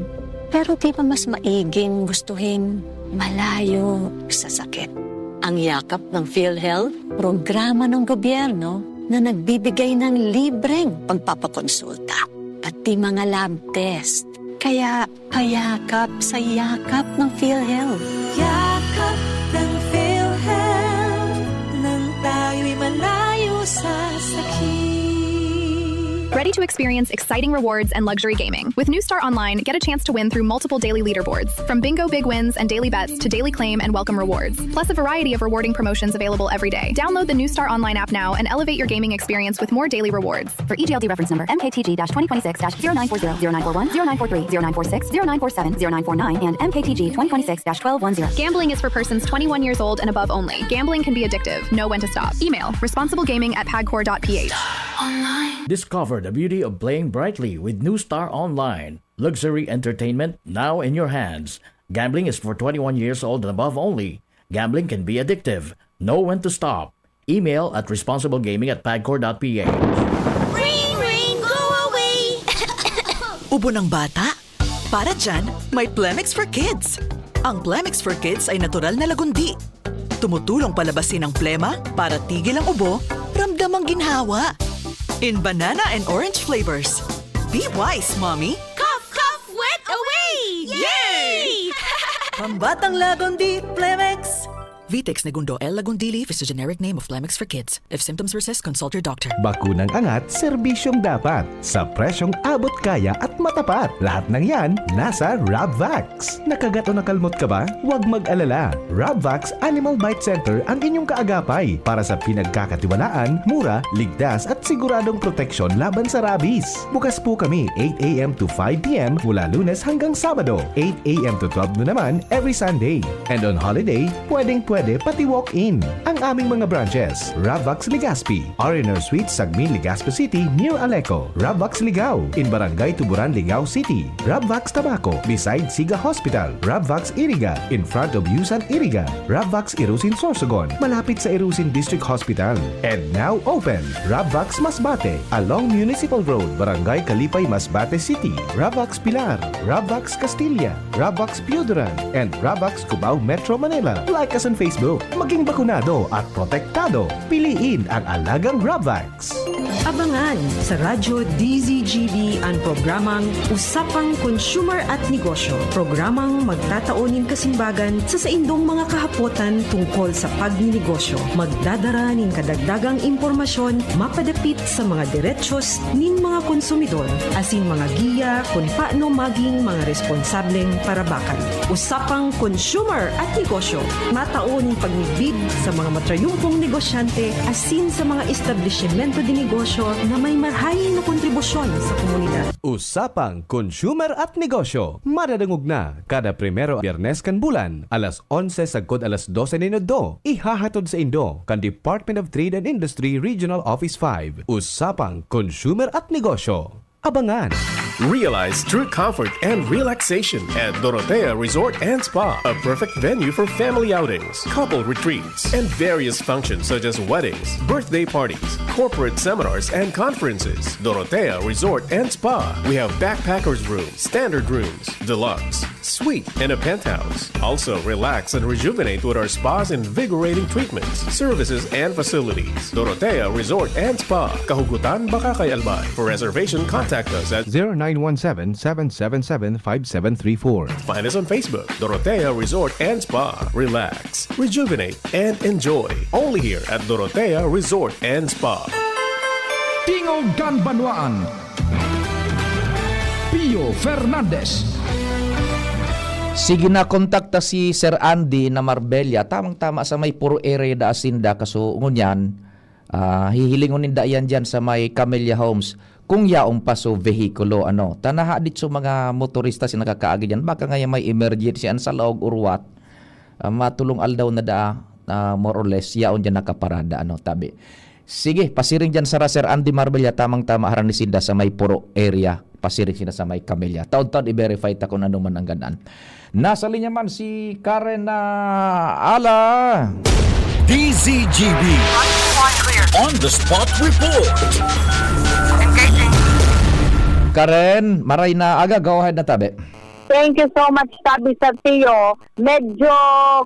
Pero di ba mas maiging gustuhin malayo sa sakit? Ang Yakap ng PhilHealth, programa ng gobyerno na nagbibigay ng libreng pagpapakonsulta, pati mga lab test. Kaya payakap sa Yakap ng PhilHealth. Yakap ng PhilHealth, nang tayo'y malayo sa sakit. Ready to experience exciting rewards and luxury gaming? With New Star Online, get a chance to win through multiple daily leaderboards. From bingo big wins and daily bets to daily claim and welcome rewards, plus a variety of rewarding promotions available every day. Download the New Star Online app now and elevate your gaming experience with more daily rewards. For E G L D reference number, M K T G dash twenty twenty-six dash zero nine four zero, zero nine four one, zero nine four three, zero nine four six, zero nine four seven, zero nine four nine, and M K T G twenty twenty-six dash twelve one zero. Gambling is for persons twenty-one years old and above only. Gambling can be addictive. Know when to stop. Email responsiblegaming at pagcor dot P H. Discover the beauty of playing brightly with New Star Online. Luxury entertainment now in your hands. Gambling is for twenty-one years old and above only. Gambling can be addictive. Know when to stop. Email at responsiblegaming at pagcor dot P H. Ring, ring, go away! Ubo ng bata? Para dyan, may Plemex for Kids. Ang Plemex for Kids ay natural na lagundi. Tumutulong palabasin ang plema para tigil ang ubo, ramdam ang ginhawa. In banana and orange flavors. Be wise, Mommy! Cough, cough, wet away! Yay! Pambatang lagundi, Plemex! Vitex Negundo L. Lagundili is the generic name of Plemex for Kids. If symptoms persist, consult your doctor. Bakunang angat, serbisyong dapat, sa presyong abot kaya at matapat. Lahat ng yan, nasa Rabvax. Nakagat o nakalmot ka ba? Huwag mag-alala. Rabvax Animal Bite Center ang inyong kaagapay para sa pinagkakatiwalaan, mura, ligtas at siguradong proteksyon laban sa rabies. Bukas po kami eight a.m. to five p.m. mula Lunes hanggang Sabado, eight a.m. to twelve noon naman every Sunday. And on holiday, pwedeng-pwede pati walk-in. Ang aming mga branches, Rabvax Legazpi, R and R Suite, Sagmin, Legazpi City, near Aleco, Rabvax Ligao, in Barangay Tuburan, Ligao City, Rabvax Tabaco, beside Siga Hospital, Rabvax Iriga, in front of Yusan Iriga, Rabvax Irusin Sorsogon, malapit sa Irusin District Hospital. And now open, Rabvax Masbate, along Municipal Road, Barangay Kalipay, Masbate City, Rabvax Pilar, Rabvax Castilla, Rabvax Pioduran, and Rabvax Cubao, Metro Manila. Like us on Facebook. Maging bakunado at protektado. Piliin ang alagang Rabvax. Abangan sa Radyo D Z G B an programang Usapang Consumer at Negosyo, programang magtatao nin kasimbagan sa saindong mga kahapotan tungkol sa pagninegosyo. Magdadara nin kadagdagang impormasyon mapadapit sa mga derechos nin mga konsumidor, asin mga giya kun paano maging mga responsableng parabakan. Usapang Consumer at Negosyo, matao nin pagmidbid sa mga matrayumpong negosyante asin sa mga establisimento de negosyo na may marhay na kontribusyon sa komunidad. Usapang Consumer at Negosyo. Madadangog na kada primero Biyernes kan bulan, alas onse sagkod alas dose nin udto. Ihahatod sa indo kan Department of Trade and Industry Regional Office five. Usapang Consumer at Negosyo. Abangan! Realize true comfort and relaxation at Dorotea Resort and Spa, a perfect venue for family outings, couple retreats, and various functions such as weddings, birthday parties, corporate seminars, and conferences. Dorotea Resort and Spa. We have backpackers room, standard rooms, deluxe, suite, and a penthouse. Also, relax and rejuvenate with our spa's invigorating treatments, services, and facilities. Dorotea Resort and Spa, Kahugutan, Bacacay, Albay. For reservation, contact us at zero nine one seven, seven seven seven, five seven three four. Find us on Facebook, Dorotea Resort and Spa. Relax, rejuvenate, and enjoy. Only here at Dorotea Resort and Spa. Tingog kan Banwaan. Pio Fernandez. Sige, nakontakta si Sir Andy na Marbella. Tamang-tama sa may Puro area da asinda, kaso ngunyan, ah, hihilingon ninda iyan diyan sa may Camellia Homes. Kung yaon pa so vehikulo, ano, tanaha dit so mga motorista si nakakaagi diyan. Baka ngayon may emergency an sa laog or what. Ah, matulong aldaw na da, ah, more or less, yaon diyan nakaparada, ano, tabi. Sige, pasiring diyan sara Sir Andy Marbella, tamang-tama harani sinda sa may Puro area. Pasiring sinda sa may Camellia. Taon-taon i-verify ta kung ano man ang gadan. Nasa linya man si Karen na ala. D Z G B. On the spot report. Karen, maray na aga, go ahead na tabi. Thank you so much, Tabi Sir Tio. Medyo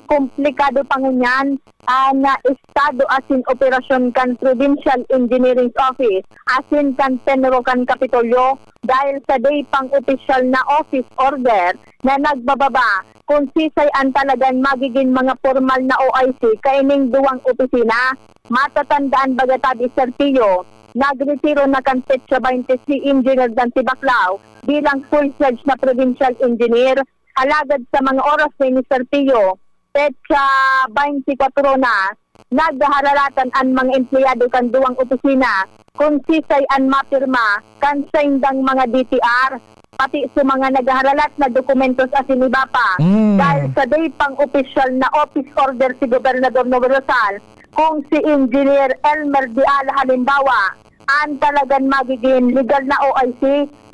komplikado pa ngunyan ang, ah, estado asin operasyon kan Provincial Engineering Office asin kan PENRO kan Kapitolyo dahil sa dai pang opisyal na office order na nagbababa kung sisay an talagang magigin mga pormal na O I C kaining duwang opisina. Matatandaan baga, Tabi Sir Tio, nagretiro na kan petsa baynte si Engineer Dante Baclao bilang full-fledged na provincial engineer. Alagad sa mga oras na ini, Sir Tio, petsa baynte kwatro na, naghaharalatan an mga empleyado kan duwang opisina kung sisay an mapirma kan saindang mga D T R, pati sa mga naghaharalat na dokumentos asin iba pa. Mm. Dahil sa dai pang opisyal na office order si Gobernador Noel Rosal, kung si Engineer Elmer Diala halimbawa, an talagang magigin legal na O I C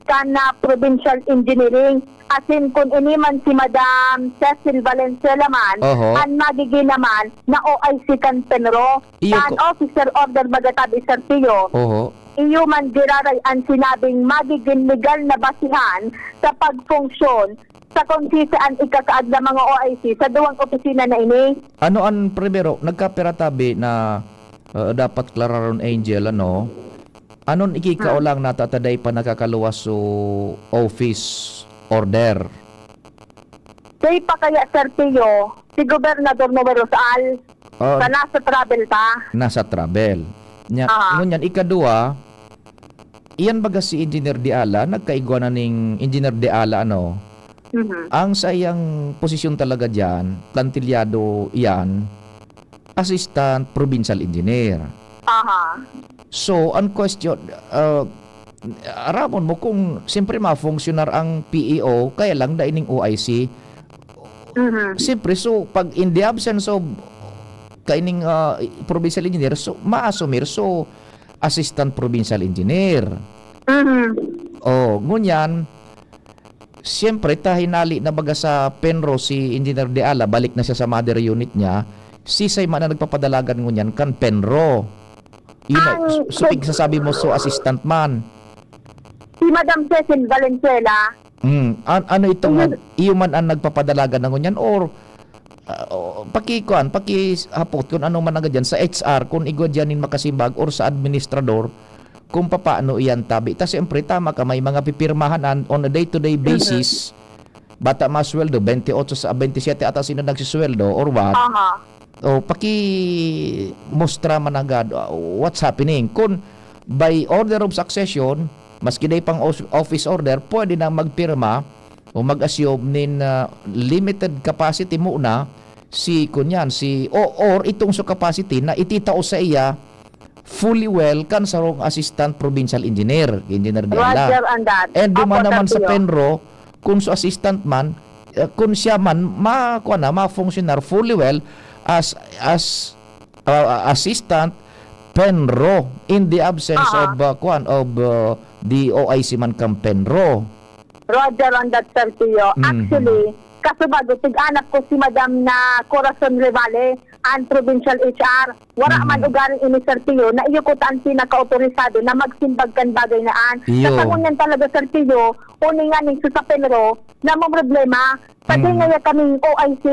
kan, ah, Provincial Engineering, asin kun ini man si Madam Cecil Valenzuela man, Oho. an magigin naman na O I C kan PENRO, Iyo kan ko- officer order baga, Tabi Sir Tio. Oho. Iyo man giraray an sinabing magigin legal na basihan sa pagfunksyon sa kung sisay an ikakaag na mga O I C sa duwang opisina na ini. Ano an primero, nagkapira tabi na, ah, dapat klararon, Angel, ano? Anon ikikao Hmm. lang na ta, ta dai pa nakakaluwas so office order? Dai pa kaya, Sir Tio, si Gobernador Noel Rosal, Oh. sa nasa travel pa? Nasa travel. Nya, Aha. ngunyan, ikaduwa, iyan baga si Engineer Diala, nagkaigwa na ning Engineer Diala, ano? Mhm. Ang saiyang posisyon talaga diyan, plantilyado iyan, Assistant Provincial Engineer. Aha. So, ang question, ah, aramon mo kung siyempre mafunksyonar ang P E O, kaya lang dai ning O I C. Mhm. Siyempre, so, pag in the absence of kaining, ah, provincial engineer, so, maasumir, so, assistant provincial engineer. Mhm. Oh, ngunyan, siyempre, ta hinali na baga sa PENRO si Engineer Diala, balik na siya sa mother unit niya, sisay man ang nagpapadalagan ngunyan kan PENRO. Yun na, Ang su-, su-, pigsasabi mo, so, assistant man. Si Madam Cecil Valenzuela. Mm. An-, ano itong Ayun. mag-, iyo man ang nagpapadalagan na ngunyan or, ah, o, pakikuan, pakihapot kung ano man ang dyan sa H R, kung igwa dyan nin makasimbag or sa administrador, kung papaano iyan tabi. Ta siyempre, tama ka, may mga pipirmahan an-, on a day-to-day Mhm. basis. Bata masweldo, bente otso sa, bente siyete ata sila nagsisweldo or what? Aha. O, pakimustra man agad, uh, what's happening. Kun by order of succession, maski dai pang os-, office order, pwede na magpirma o mag-assume nin, uh, limited capacity muna si, kunyan, si, o, or itong sa capacity na ititao sa iya fully well kan sarong assistant provincial engineer, Engineer Diala. Roger on that. And duman Opo, naman sa Sir Pio. Penro, kung sa assistant man, eh, kung siya man, ma-, kuwan na, ma-functional fully well as, as, uh, assistant Penro in the absence Aha. of, uh, kuwan, of, uh, the O I C man kan Penro. Roger on that, Sir Pio. Mhm. Actually, kaso bago, tig-anak ko si Madam na Corazon Revale, ang provincial H R. Wala Mhm. man ugaling ini, Sir Pio, na iyo ko ta ang pinaka-autorisado na magsimbag kan bagay na an. Iyo. Sa sangunyan talaga, Sir Pio, uni nga ning sa Penro, na may problema. Sa di Mhm. ngaya kaming O I C.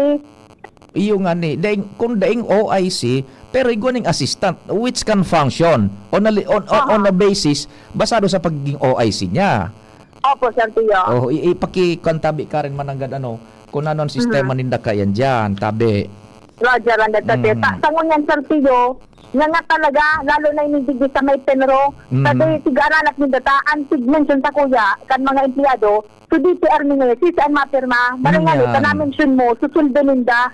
Iyo nga ni, daing, kung daing O I C, pero igwa ning assistant, which can function on a, li-, on, on, on a Aha. basis, basado sa pagiging O I C niya. Opo, Sir Pio. Oh, i-, ipaki-, kwan tabi, Karen, mananggad, ano, kung ano ang sistema Mhm. ninda kayan dyan, tabi. Roger, ang dagdag Mm. ta. Sa ngunyan, Sir Pio, nga nga talaga, lalo na inindigdi sa may Penro, sa Mm. di, tig-anak ninda ta, ang tig-mention sa kuya, kan mga empleyado, so D T R ni ngayon, si saan mapirma, maringani, Ngunyan. ka na-mention mo, susuldo ninda.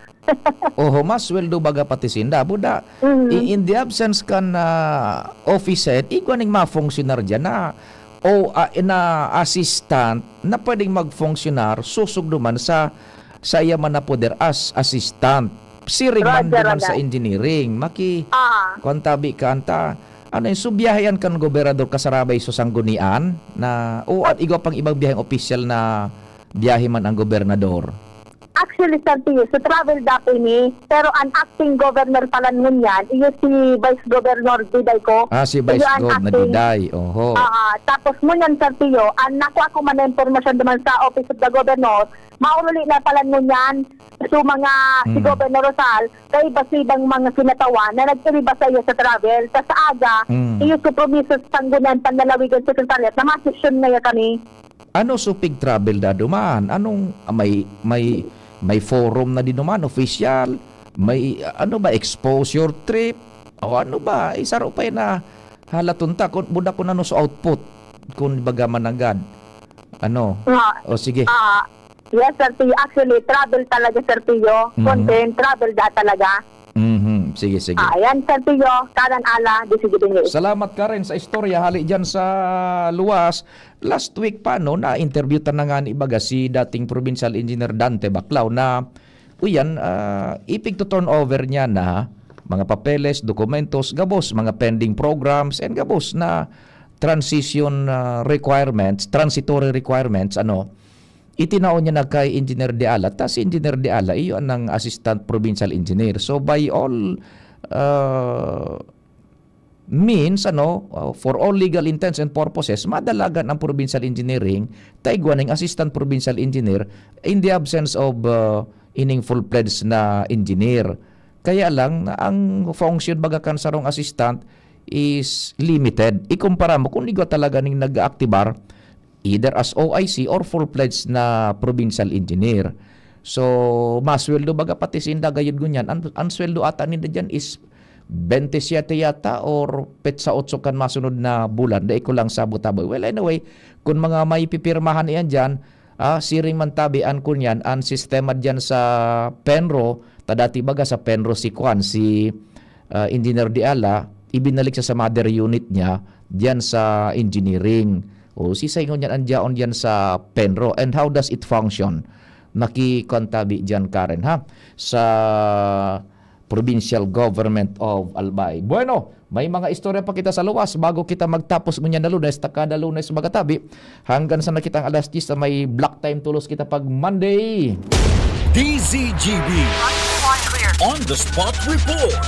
Oho, mas sweldo baga pati sinda. Buda, Mhm. i-, in the absence kan, ah, office head, igwa ning mafunksyonarya na, o, ah, na assistant na pwedeng magfunksyonar, susog duman sa, sa iya man na poder as assistant. Siring man Roger duman on sa that. engineering. Maki-, Ah. kwan tabi ka, anta, ano yun, so biyahean kan gobernador kasarabay sa sanggunian na, o, at igwa pang ibang biyaheng opisyal na biyahe man ang gobernador? Actually, Sir Pio, sa travel dati ni, pero ang acting governor pala ngunyan, iyo si Vice Governor Diday ko. Ah, si Vice Iyo ang Gov na acting. Diday, oho. Ah, tapos ngunyan, Sir Pio, ang nakuha ko man na impormasyon naman sa Office of the Governor, mauruli na pala ngunyan, so mga si Hmm. Governor Rosal, kaiba sa ibang mga kinatawan na nag-iriba sa iyo sa travel. Ta sa aga, Hmm. iyo kompromiso sa Sangguniang Panlalawigan Secretariat na masesyon ngaya kami. Ano supig travel da duman? Anong, ah, may, may, may forum na din duman, official? May, ah, ano ba, exposure trip? O ano ba? Isaro pa yun na halaton ta kung, buda kung ano sa output, kung baga mananggad. Ano? Nga. O sige. Ah, yes, Sir Pio. Actually, travel talaga, Sir Pio. Mhm. Content, travel da talaga. Mhm. Sige, sige. Ah, ayan, Sir Pio. Kanan ala, di sige din. Salamat, Karen, sa istorya. Hali dyan sa luwas. Last week pa, no, na-interview ta na nga ni baga si dating Provincial Engineer Dante Baclao na, uyan, ah, ipigto-turnover niya na mga papeles, dokumentos, gabos, mga pending programs, and gabos na transition, ah, requirements, transitory requirements, ano, itinao niya na kay Engineer De Ala. Ta si Engineer De Ala, iyo ang Assistant Provincial Engineer. So, by all, ah, means, ano, uh, for all legal intents and purposes, madalagan ang provincial engineering, ta igwa ning assistant provincial engineer in the absence of, uh, ining full-fledged na engineer. Kaya lang, ang function baga kan sarong assistant is limited. Ikumpara mo kung igwa talaga ning nag-aaktibar, either as O I C or full-fledged na provincial engineer. So, masweldo baga pati sinda gayud ngunyan. Ang, ang sweldo ata ninda diyan is twenty-seven yata or petsa otso kan masunod na bulan. Dai ko lang sabot-sabot. Well, anyway, kung mga may pipirmahan iyan diyan, ah, siring man tabi an kunyan, ang sistema diyan sa Penro, ta dati baga sa Penro si kwan, si, ah, Engineer Diala, ibinalik siya sa mother unit niya diyan sa engineering. O, si Saingon yan, ang diyaon diyan sa Penro. And how does it function? Makikwan tabi diyan, Karen, ha? Sa Provincial Government of Albay. Bueno, may mga istorya pa kita sa luwas bago kita magtapos ngunyan na Lunes, ta kada Lunes magatabi. Hanggang sa nakita ang alas diyes na may block time tulos kita pag Monday. D Z G B On the Spot Report.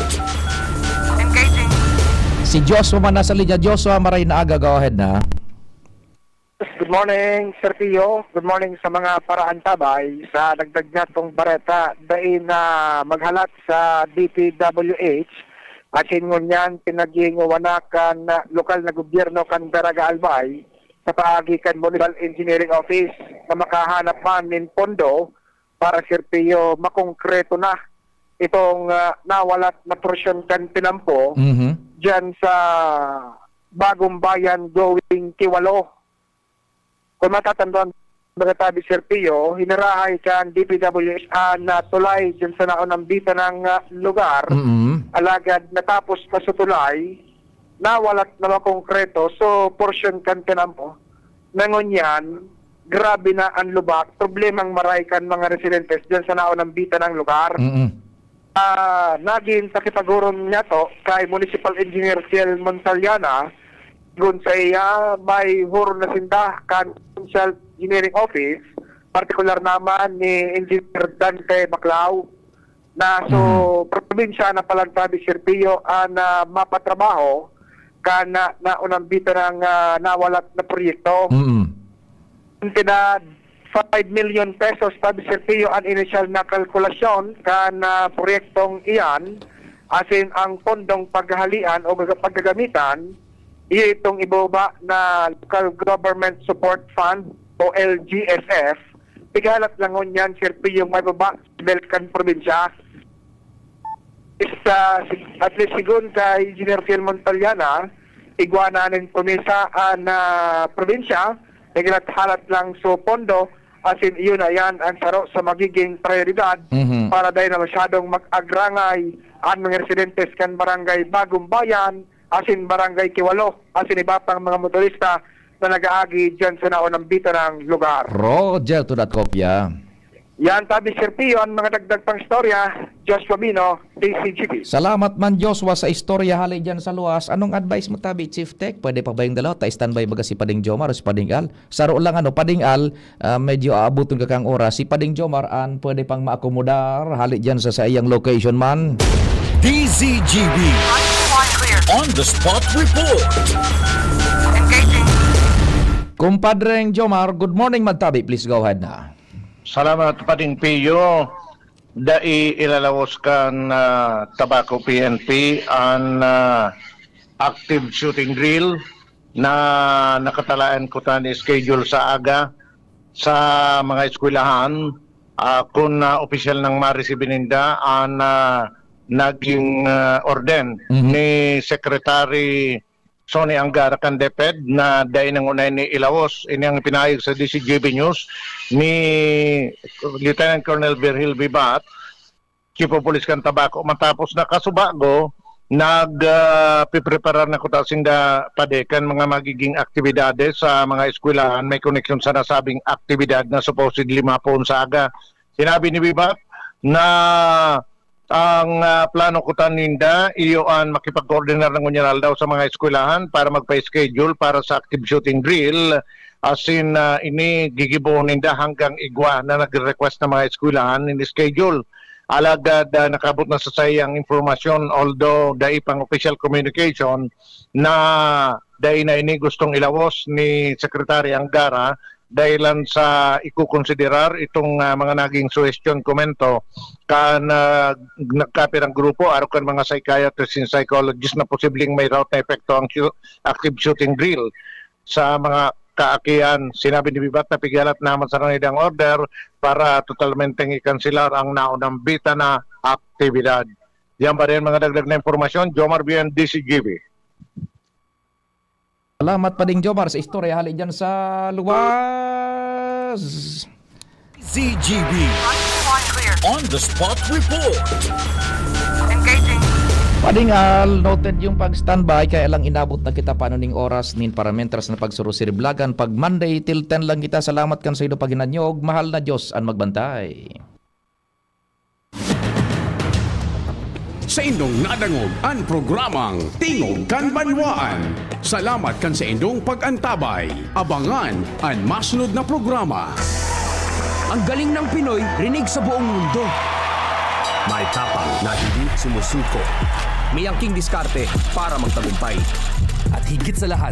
Engaging. Si Joshua man nasa linya. Joshua, maray na aga. Go ahead na. Good morning, Sir Pio. Good morning sa mga paraantabay. Sa dagdag natong bareta, dai na maghalat sa D P W H. Asin ngunyan, pinaghinguwanakan na lokal na gobyerno kan Daraga Albay sa paagi kan Municipal Engineering Office na makahanap man nin pondo para, Sir Pio, makongkreto na itong, ah, nawalat na porsyon kan Pinampo Mhm. diyan sa Bagong Bayan going Kiwalo. Kung matatandaan, mga tabi, Sir Pio, hinarahay kan D P W H an tulay dyan sa naunang bitan ng, ah, lugar. Mm. Alagad natapos pa sa tulay, nawalat na makongkreto. So, porsyon kan tinamo na ngunyan, grabe na an lubak, problemang maray kan mga residentes diyan sa naunambitan na lugar. Mm. Ah, nagin pakipaghurom niyato kay Municipal Engineer Thiel Montaliana, sigon saiya, may huron na sinda kan Provincial Engineering Office, partikular naman ni Engineer Dante Baclao, na so, Mhm. probinsya na palagtabi, Sir Pio, an, ah, mapatrabaho kan, ah, naunambitan na, ah, nawalat na proyekto. Mm. Kantidad, five million pesos, tabi, Sir Pio, an inisyal na kalkulasyon kan, ah, proyektong iyan, asin ang pondong paghahalian o gaga-, paggagamitan, iyo itong ibaba na Local Government Support Fund o L G S F. Pigalat lang ngunyan, Sir Pio, may baba sa level kan probinsya. Is, ah, sig-, at least sigon kay Engineer Phil Montaliana, igwa na nin promesa an, ah, probinsya, naghalat-halat lang so pondo, asin iyon na yan ang saro sa magiging prioridad Mhm. para dai na masyadong mag-agrangay an mga residentes kan Barangay Bagong Bayan, asin Barangay Kiwalo, asin iba pang mga motorista na nag-aagi diyan sa naunambitan ng lugar. Roger to that kopya. Yan, tabi, Sir Pio, ang mga dagdag pang istorya, Joshua Bino, D C G B. Salamat man, Joshua, sa istorya hali dyan sa luwas. Anong advice mo, tabi, Chief Tech? Pwede pa ba yung dalawa? Ta standby baga si Pading Jomar o si Pading Al? Saro lang, ano, Pading Al, ah, medyo aabuton ka kang oras. Si Pading Jomar, an pwede pang maakomodar hali dyan sa saiyang location man. D Z G B. On the spot report. Engaging. Kumpadreng Jomar, good morning, magtabi. Please go ahead na. Salamat, Pading Pio. Dai ilalawos kan, ah, Tabaco P N P an, ah, active shooting drill na nakatalaan kuta ni schedule sa aga sa mga eskwelahan. Ah, kun, ah, opisyal nang maresibi ninda an, ah, naging, ah, orden Mhm. ni Secretary Sonny Angara kan DepEd na dai nangunay ni ilawos. Ini ang ipinahayag sa D Z G B News ni Lieutenant Colonel Virgil Vivat, Chief of Police kan Tabaco, matapos na kasubago, nag, ah, pipreparar na kuta sinda padi kan mga magiging aktibidades sa mga eskwelahan may koneksyon sa nasabing aktibidad na supposedly mapoon sa aga. Sinabi ni Vivat na ang, ah, plano kuta ninda, iyo an makipagkoordinar na ngunyan aldaw sa mga eskwelahan para magpa-schedule para sa active shooting drill. Asin, ah, ini gigibohon ninda hanggang igwa na nagre-request na mga eskwelahan nin schedule. Alagad, ah, nakabot na sa saiyang impormasyon, although dai pang official communication, na dai na ini gustong ilawos ni Secretary Angara dahilan sa ikokonsiderar itong, ah, mga naging suhestyon, komento kan, ah, nagkapirang grupo, arog kan mga psychiatrist and psychologist na posibleng may route na epekto ang shoo-, active shooting drill sa mga kaakian. Sinabi ni Vivat na pigalat naman sa kanila ang order para totalmenteng ikanselar ang naunambitan na aktibidad. Yan pa rin mga dagdag na impormasyon. Jomar Bien, D Z G B. Salamat, Pading Jomar, sa istorya hali dyan sa luwas. Z G B. On the spot report. Engaging. Pading Al, noted yung pag-standby, kaya lang inabot na kita paano ning oras nin para mentras na pagsurusiriblagan. Pag Monday till ten lang kita. Salamat kan saindo paghinanyog. Mahal na Diyos an magbantay. Saindong nadangog an programang Tingog kan Banwaan. Salamat kan saindong pag-antabay. Abangan an masunod na programa. Ang galing ng Pinoy, rinig sa buong mundo. May tapang na hindi sumusuko. May angking diskarte para magtagumpay. At higit sa lahat,